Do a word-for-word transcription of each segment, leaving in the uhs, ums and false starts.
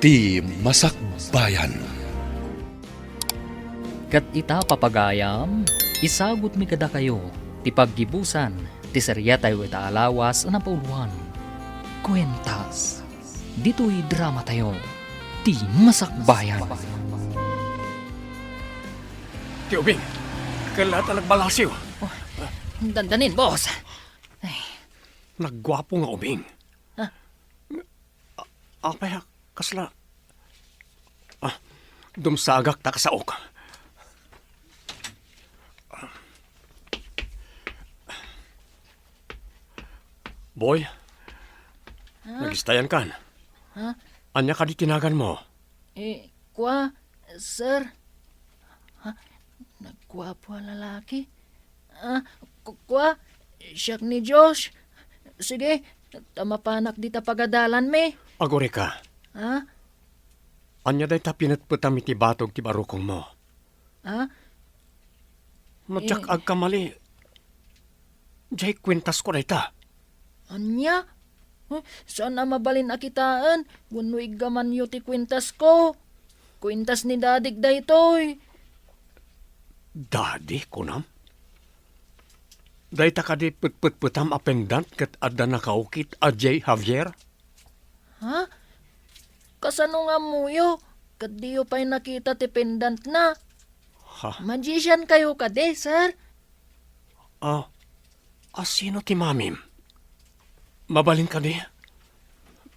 Ti Masakbayan. Ket ita, papagayam, isagutmi kadakayo ti paggibusan ti seriatayo ita a lawas a napauloan, Kuentas. Ditoy dramatayo, Ti Masakbayan. Ti ubing, kella ta nagbalasiw. Oh, dandanin, boss. Ay. Nagguapo nga ubing. Ah. A-, apay a kasla? Ah, dumsagak ta kasaok. Boy, Ha? Nagistayan kan. Ha? Ania kadi ti naganmo? Eh, kua, sir. Ha? Nagguapo a lalaki? Ah, ku-, kua, siak ni Josh. Sige, ta mapanak dita pagadalanmi. Agurika. Ha? Ania dayta pinetpetam iti batog ti barukongmo? Ha? Madiak Eh. agkamali. Diay kuentasko dayta. Ania? Eh, saan a mabalin a kitaen wenno iggamanyo ti kuentasko? Kuentas ni Dadik daytoy. Dadi, kunam? Dayta kadi petpetpetam a pendant ket adda nakaukit a J. Javier? Ha? Kasano nga ammoyo? Ket diyo pay nakita ti pendantna? Ha? Magician kayo kadi, sir? Ah, a sino ti mamim? Mabalin kadi?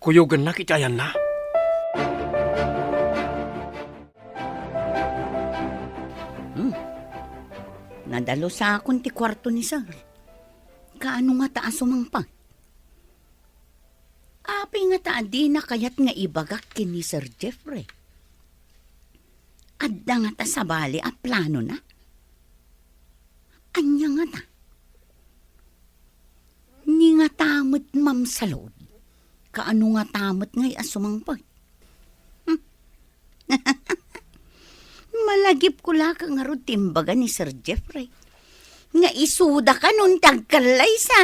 Kuyogennak iti ayanna? Hmm. Nadalusakon ti kuarto ni Sir. Kaano ngata a sumangpet? Apay ngata a dina kayat nga ibagak ken ni Sir Jeffrey? Adda ngata sabali a planona? Ania ngata? Ni ngata met mamsalud? Kaano ngata met ngay a sumangpet? Hmm. Malagipko la ka ngarud ti imbaga ni Sir Jeffrey nga isuda kanon ti agkallaysa.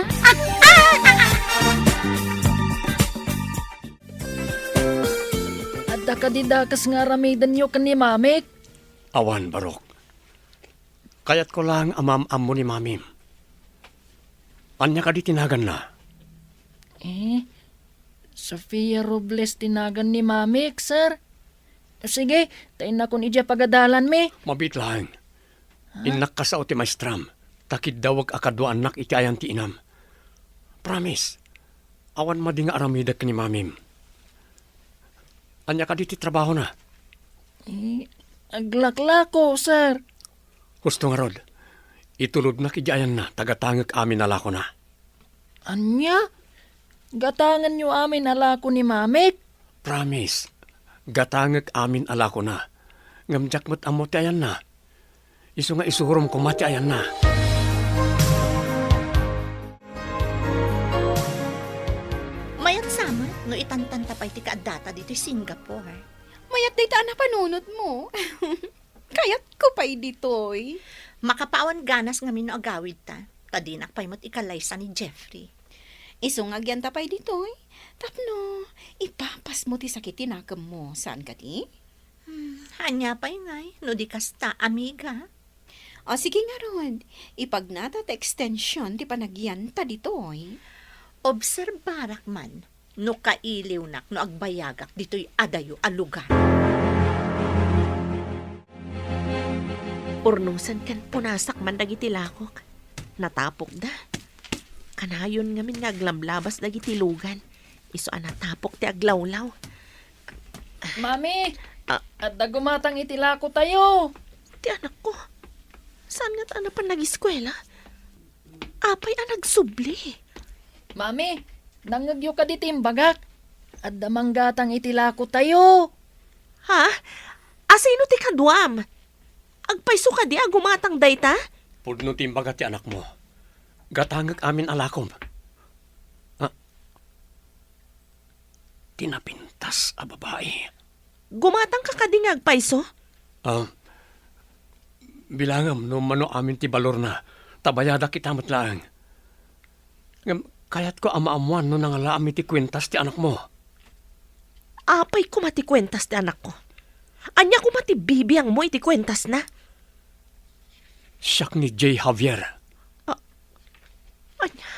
Adda kadi dakes nga aramidenyo ken ni Mamik? Awan, Barok. Kayatko laeng a maam-ammo ni Mamim. Ania kadi ti naganna? Eh, Sofia Robles ti nagan ni Mamik, sir. Sige, ta innakon idiay pagadalanmi. Mabiit laeng. Ha? Innak kasao ti maestram, ta kiddawek a kaduaannak iti ayan ti inam. Promise, awan madi nga aramidek ni Mamim. Ania kadi ti trabahona? Eh, aglaklako, sir. Husto ngarud, itulodnak idiay ayanna, ta gatangek amin a lakona. Ania? Gatangenyo amin a lako ni Mamik? Promise, gatangek amin a lakona. Ngem diak met ammo ti ayanna. Isu nga isurom koma ti ayanna. Mayat sa met no itantanta pay ti kaaddata ditoy Singapore. Mayat dayta a napanunotmo. Kayatko pay ditoy. Makapaawan ganas ngamin no agawidta, ta dinak pay met ikallaysa ni Jeffrey. Isu nga agyanta pay ditoy, tapno ipapasmo ti sakit ti nakemmo, saan kadi? Hmm, ania pay ngay, no di kasta, amiga? O, sige ngarud, ipagnata ti ekstension ti panagyanta ditoy. Obserbarak man no kailiwnak no agbayagak ditoy adayo a lugar. Urnosen ken punasak man dagiti lakok. Natapokda. Kanayon ngamin nga aglablabas dagiti lugan. Isu a natapok ti aglawlaw. Mami, Ah. adda gumatang iti lakotayo. Ti anakko, saan ngata a napan nagiskuela? Apay a nagsubli? Mami, nangngegyo kadi ti imbagak? Adda manggatang iti lakotayo. Ha? Asino ti kaduam? Agpayso kadi a gumatang dayta? Pudno ti imbaga ti anakmo. Gatangek amin a lakom. Ah, ti napintas a babai. Gumatangka kadi nga agpayso? Ah, bilangam no mano amin ti balorna, ta bayadak ita met laeng. Ngem kayatko a maammoan no nangalaam iti kuentas ti anakmo. Apay koma ti kuentas ti anakko? Ania koma ti bibiangmo iti kuentasna? Siak ni Jay Javier. A-, ania?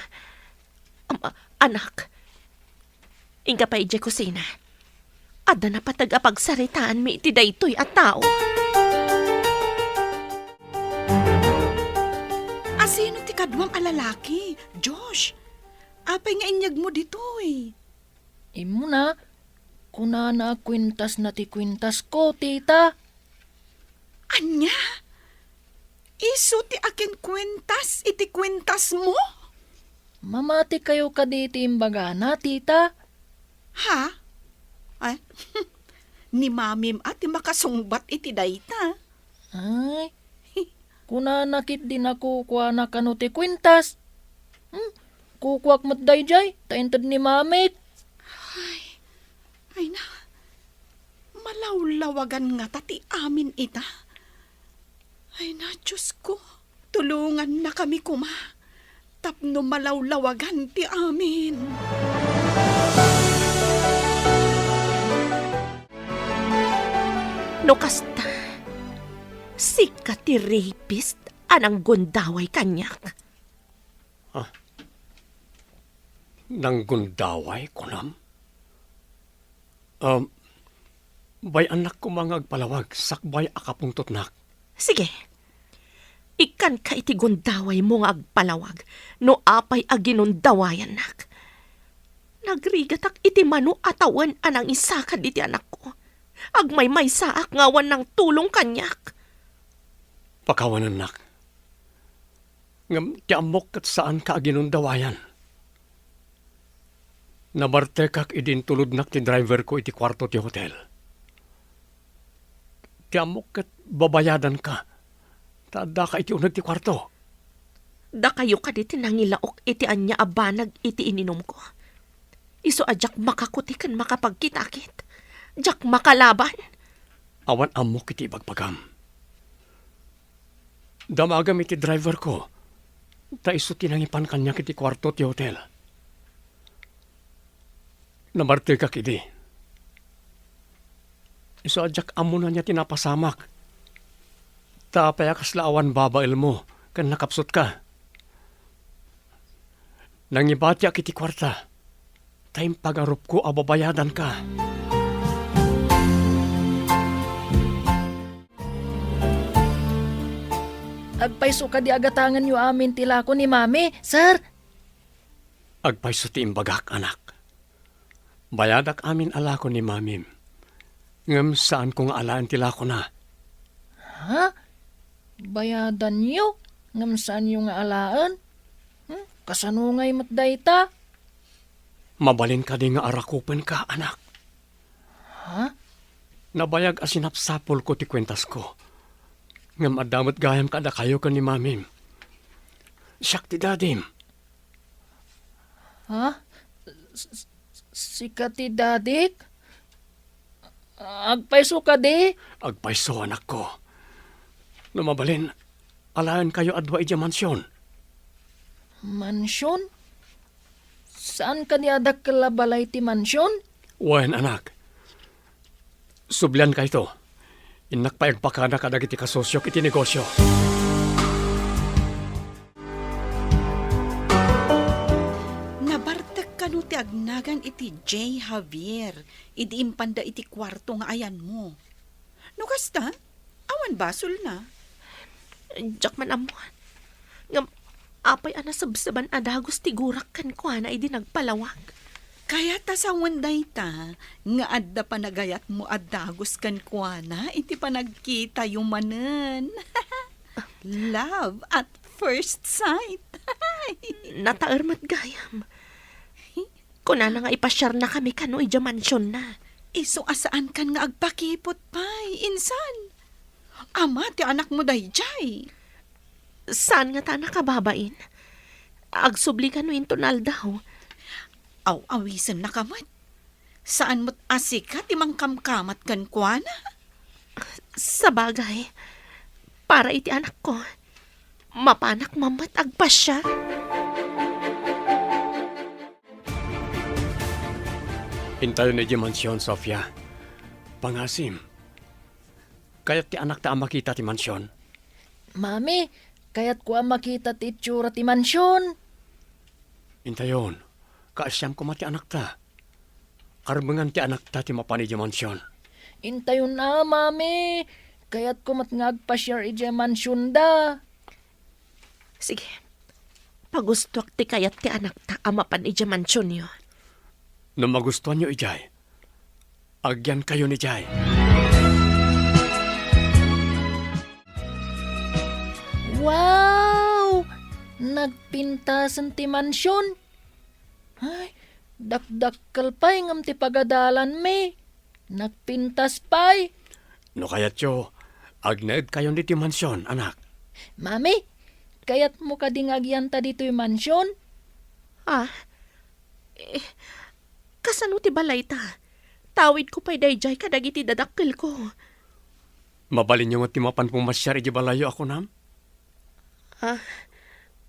Am-, a-, anak, inka pay idiay kusina. Adda napateg a pagsaritaanmi iti daytoy a tao. Asino ti kaduam a lalaki, Josh? Apay nga inyegmo ditoy? Immuna, kunana a kuentasna ti kuentasko, tita. Ania? Isu ti akinkuentas iti kuentasmo? Mamatikayo kadi iti imbagana, tita? Ha? Ay, ni mamim a ti makasungbat iti dayta. Ay, kunana ketdi a kukuana kano ti kuentas. Hmm? Kukuak met daydiay, ta inted ni mamik. Ay, ay na, malawlawagan ngata ti amin ita? Ay na, Diosko, tulongannakami koma tapno malawlawagan ti amin. No kasta, sika ti rapist a nanggundaway kaniak. Ah, nanggundaway, kunam? Um, bay-annak koma nga agpalawag sakbay a kapuntotnak. Sige. Ikkanka iti gundawaymo nga agpalawag no apay a ginundawayannak. Nagrigatak iti mano a tawen a nangisakad iti anakko. Agmaymaysaak nga awan nangtulong kaniak. Pakawanennak. Ngem ti ammok ket saanka a ginundawayan. Nabartekak idi intulodnak ti driverko iti kuarto ti hotel. Ti ammok ket babayadanka, ta addaka iti uneg ti kuarto. Dakayo kadi ti nangilaok iti ania a banag iti ininumko. Isu a diak makakuti ken makapagkitakit. Diak makalaban. Awan ammok iti ibagbagam. Damagem iti driverko, ta isu ti nangipan kaniak iti kuarto ti hotel. Nabartekak idi. Isu a diak ammo no ania ti napasamak. Ta apay a kasla awan babaelmo ken nakapsutka? Nangibatiak iti kuarta, ta impagarupko a babayadanka. Agpayso kadi a gatangenyo amin ti lako ni Mami, sir? Agpayso ti imbagak, anak. Bayadak amin a lako ni Mamim. Ngem saanko nga alaen ti lakona. Ha? Bayadanyo, ngem saanyo nga alaen? Hmm? Kasano ngay met dayta? Mabalin kadi nga arakupenka, anak? Ha? Nabayag a sinapsapulko ti kuentasko. Ngem adda met gayam kadakayo ken ni Mamim. Siak ti dadim. Ha? S-, s-, sika ti dadik? Agpayso kadi? Agpayso, anakko. No mabalin, alaenkayo a dua idiay mansion. Mansion? Saan kadi a dakkel a balay ti mansion? Wen, anak. Subliankayto. Innak pay agpakada kadagiti kasosiok iti negosio. Nabartek kano ti agnagan iti Jay Javier idi impanda iti kuarto nga ayanmo? No kasta, awan basolna. Diak man ammo. Ngem apay a nasebseban a dagus ti gurak kenkuana idi nagpalawag? Kayat a sawen dayta nga adda panagayatmo a dagus kenkuana iti panagkitayo manen. Love at first sight. Nataer met gayam. Kunana nga ipasiarnakami kano idiay mansionna. Isu a saankan nga agpakipot pay, insan. Ama ti anakmo daydiay. Saan ngata a nakababain? Agsubli kano inton aldaw. Aw-awisennaka met. Saan met a sika ti mangkamkamat kenkuana? Sabagay, para iti anakko, mapanak man met agpasiar. Intayon idiay mansion, Sofia. Pangasim. Kayat ti anakta a makita ti mansion? Mami, kayatko a makita ti itsura ti mansion. Intayon, kaasiam koma ti anakta. Karbengan ti anakta ti mapan idiay mansion. Intayon a, Mami. Kayatko met nga agpasiar idiay mansionda. Sige. Pagustoak ti kayat ti anakta a mapan idiay mansionyo. No magustoanyo idiay, agyankayon idiay. Wow! Nagpintasen ti mansion. Ay, dakdakkel pay ngem ti pagadalanmi. Nagpintas pay. No kayatyo, agnaedkayon ditoy mansion, anak. Mami, kayatmo kadi nga agyanta ditoy mansion? Ah, eh, kasano ti balayta? Tawidko pay daydiay kadagiti dadakkelko. Mabalinyo met ti mapan pumasiar idiay balayyo a kunam? Ah,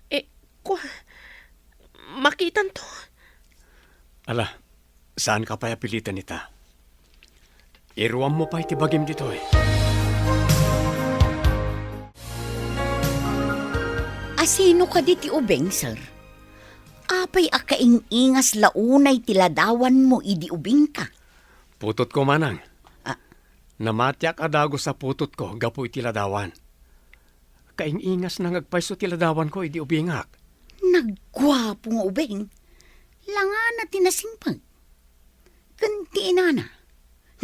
eh, kua, makitanto. Ala, saanka pay a piliten ita. Iruammo pay ti bagim ditoy. Asino kadi ti ubing, sir? Apay a kaing-ingas la unay ti ladawanmo idi ubingka? Putotko, manang. Ah. Namatiak a dagus a putotko gapu iti ladawan. Kaing-ingasna nga agpayso ti ladawanko idi ubingak. Nagguapo nga ubing. Langana ti nasimpag. Ken ti inana,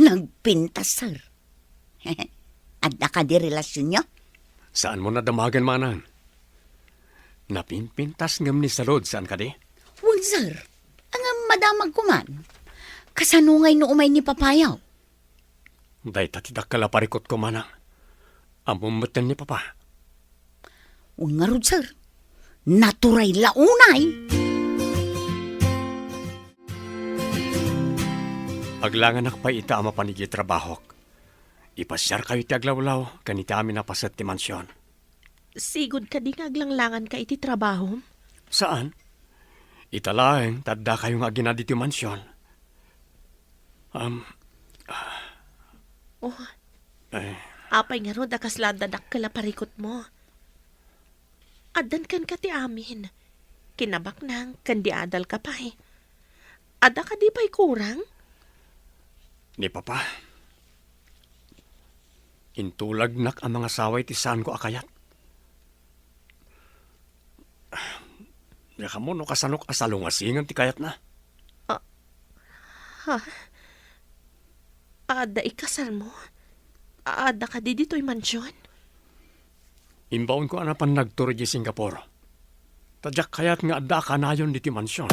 nagpintas, sir. Adda kadi relasionyo? Saanmo nadamagen, manang. Napinpintas ngem ni salud, saan kadi? Wen, sir. Ngem madamagko man. Kasano ngay no umay ni papayo? Dayta ti dakkel a parikutko, manang. Ammom metten ni papa. Wen ngarud, sir. Naturay la unay. Aglanganak pay ita a mapan idiay trabahok. Ipasiarkayo ti aglawlaw ken iti amin a paset ti mansion. Sigud kadi nga aglanglanganka iti trabahom? Saan. Ita laeng ta addakayo nga agina ditoy mansion. Am, Oh. Eh. Apay ngarud a kasla adda dakkel a parikutmo? Addan kenka ti amin. Kinabaknang ken di adalka pay. Adda kadi pay kurang? Ni Papa. Intulagnak a mangasawa iti saanko a kayat. Diak ammo no kasanok a salungasingen ti kayatna. Ah, ha? Adda ikasalmo? Adda kadi ditoy mansion? Imbaonko a napan nagtur idiay Singapore. Ta diak kayat nga adda a kanayon ditoy mansion.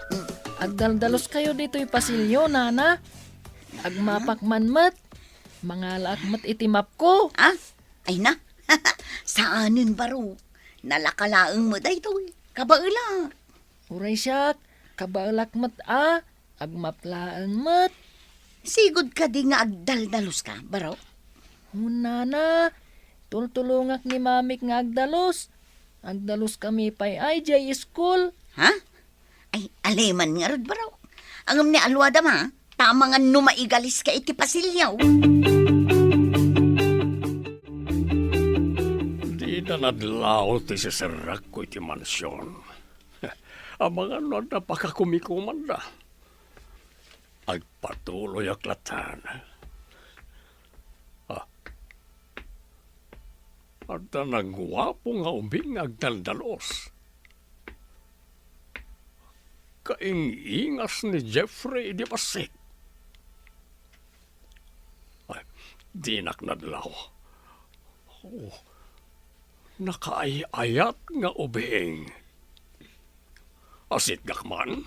Mm, agdaldalos kayo ditoy pasilyo, nana. Agmapak man met. Mangalaak met iti mapko. Ah? Ay na. Saanen, baro. Nalaka laeng met daytoy. Kabaelak. Uray siak, kabaelak met a. Agmap laeng met. Sigud kadi nga agdaldalos ka, baro? Wen, nana. Tultulongak ni mamik nga agdalus. Agdalus kami pay ay jay school. Ha? Ay, aleman ngarud, baro. Ngem ni aluada ma, ta amangan no maigalis ka iti pasilyo. Dida nadlaw ti siserrekko iti mansion. Amangan no adda pakakumikomanda. Agpatuloyak latan. Ah. Adda naguapo nga ubing nga agdaldalos. Kaing-ingas ni Jeffrey idi bassit. Ay, dinak nadlaw. Oh, nakaay-ayat nga ubing. Asitgak man.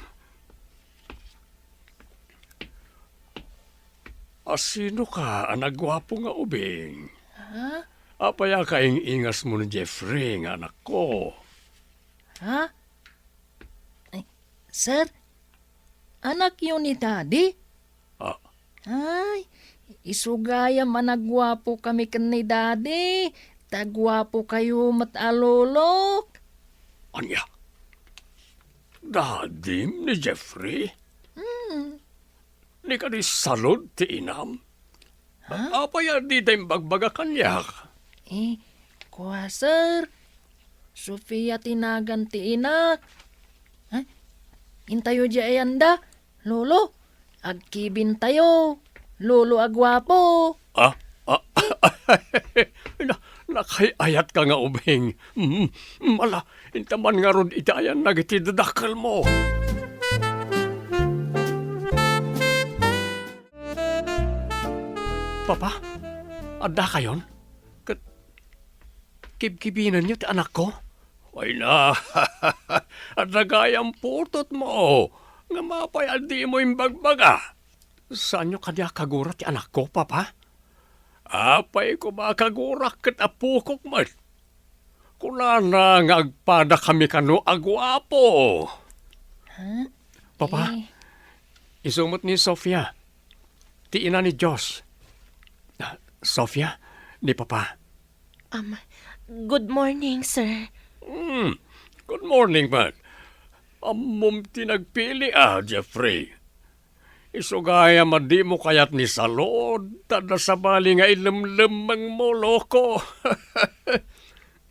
Asino ka a naguapo nga ubing? Ha? Apay a kaing-ingasmo ni Jeffrey nga anakko? Ha? Ay, sir, anakyo ni Daddy? Ah. Ay, isu gayam a naguapo kami ken ni Daddy, ta guapo kayo met a lolok. Ania? Dadim ni Jeffrey? Hmm. Ni kadi salud ti inam? Ha? Apay a dida imbagbaga kaniak? Eh, kua, sir. Sofia ti nagan ti inak. Ha? Intayo di ayanda. Lolo, agkibintayo. Lolo a guapo. Ah? Ah? Na, nakay-ayatka nga ubing. Mm, mala, inta man ngarud iti ayannak iti dadakkelmo. Papa, addakayon? Ket kibkibinenyo ti anakko? Ay na, adda gayam putotmo. Ngem apay a dimo imbagbaga? Saanyo kadi a kagura ti anakko, Papa? Apay koma a kagurak ket apokok met. Kunana nga agpadakami kano a guapo. Ha? Papa, Eh. isu met ni Sofia, ti ina ni Josh. Ah, Sofia, ni Papa. Um, good morning, sir. Hmm, good morning, man. Ammom ti nagpili, ah, Jeffrey. Isu gayam a dimo kayat ni salud, ta adda sabali nga ilemlemmengmo, loko.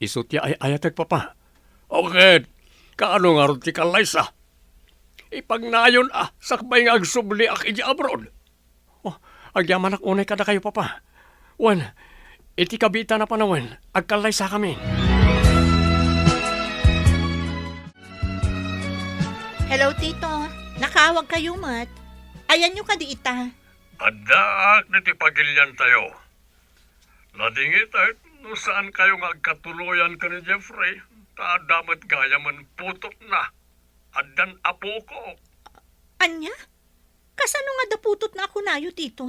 Isu ti ay-ayatek, Papa. O ket, kaano ngarud ti kallaysa? Ipagnayon a, sakbay nga agsubliak idiay abroad. Oh, agyamanak unay kadakayo, Papa. Wen, iti kabiitan a panawen, agkallaysakami. Hello, Tito. Nakaawagkayo met. Ayanyo kadi ita? Addaak ditoy pagiliantayo. Ladingitek no saankayo nga agkatuloyan ken ni Jeffrey, ta adda met gayamen putotna. Addan apokok. Ania? Kasano nga adda putotna a kunayo, Tito?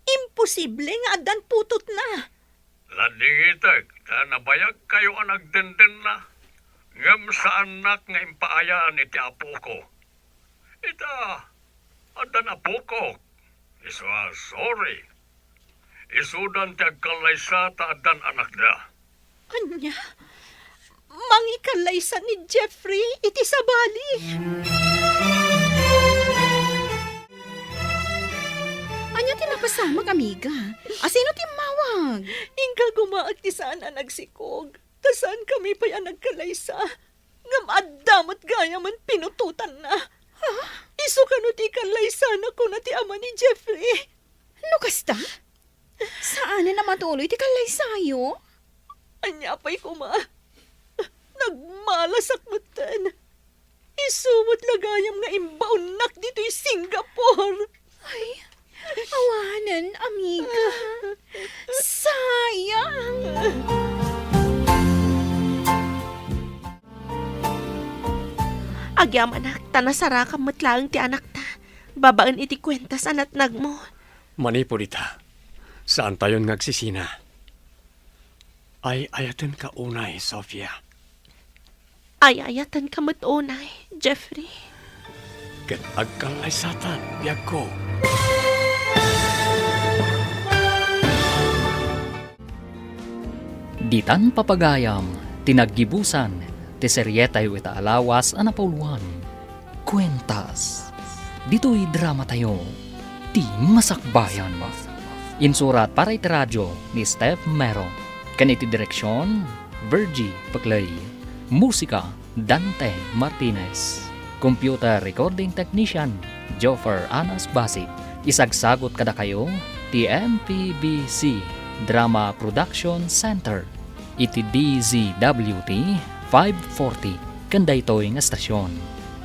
Imposible nga addan putotna. Ladingitek ta nabayagkayo a nagdendenna, ngem saannak nga impaayan iti apoko. Ita, addan apokok. Isu a sorry. Isudan ti agkallaysa ta addan anakda. Ania? Mangikallaysa ni Jeffrey iti sabali? Ania ti napasamak, amiga? Asino ti immawag? Inka gumaak ti saan a nagsikog. Ta saankami pay a nagkallaysa. Ngem adda met gayamen pinutotanna. Ha? Isu kano ti kallaysana, kuna ti ama ni Jeffrey. No kasta, saanen a matuloy ti kallaysayo? Ania pay koma? Nagmalasak metten. Isu met la gayam nga imbaonnak ditoy Singapore. Ay, awanen, amiga. Sayang. Agyamanak, ta nasarakam met laeng ti anakta, babaen iti kuentas a natnagmo. Manipud ita, saantayon nga agsisina. Ay-ayatenka unay, Sofia. Ay-ayatenka met unay, Jeffrey. Ket agkallaysatan, biagko. Ditan papagayam ti naggibusan ti serietayo ita a lawas a napauluan, Kuentas. Ditoy dramatayo, ti Masakbayan. Insurat para iti radio ni Steph Mero, ken iti direksion, Virgie Peclay. Musika, Dante Martinez. Computer Recording Technician, Joffer Anas Basi. Isagsagut kadakayo ti M P B C Drama Production Center iti D Z W T five forty ken daytoy nga estasion.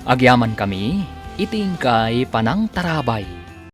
Agyamankami iti inkay panangtarabay.